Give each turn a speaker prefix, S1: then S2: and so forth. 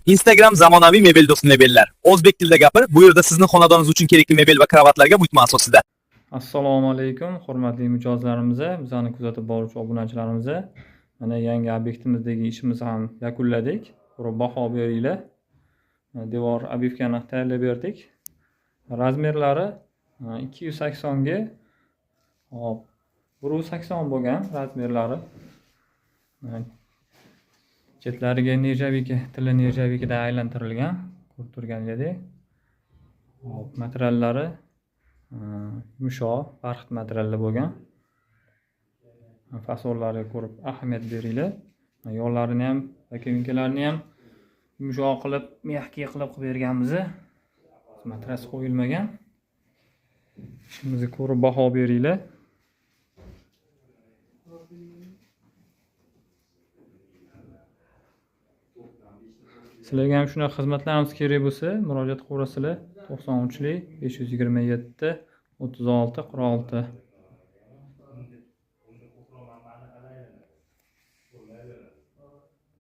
S1: Instagram zamonaviy mebel do'sti mebellar. O'zbek tilida gapir, bu yerda sizni xonadoningiz uchun kerakli mebel va kravatlarga buyurtma asosida.
S2: Assalomu alaykum, hurmatli mijozlarimiz, bizani kuzatib boruvchi obunachilarimiz. Mana yangi obyektimizdagi ishimizni ham yakunladik. Ko'rib baho beringlar. Devor obivkani tayyorlab berdik. Razmerlari 280 ga hop 180 bo'lgan razmerlari. Chetlariga nerjavika, tili nerjavikadan aylantirilgan, ko'rib turganingizdek. Hop, materiallari yumshoq, barxit materiallar bo'lgan. Fasonlariga ko'rib ahamiyat beringlar. Yo'llarini ham, rakovinkalarini ham yumshoq qilib, mягкий qilib qilib berganmiz. Matras qo'yilmagan. Ishimizni ko'rib baho beringlar. Sizlarga ham shunaqa xizmatlarimiz kerak bo'lsa, murojaat qilaverasizlar. 93 527 36 46.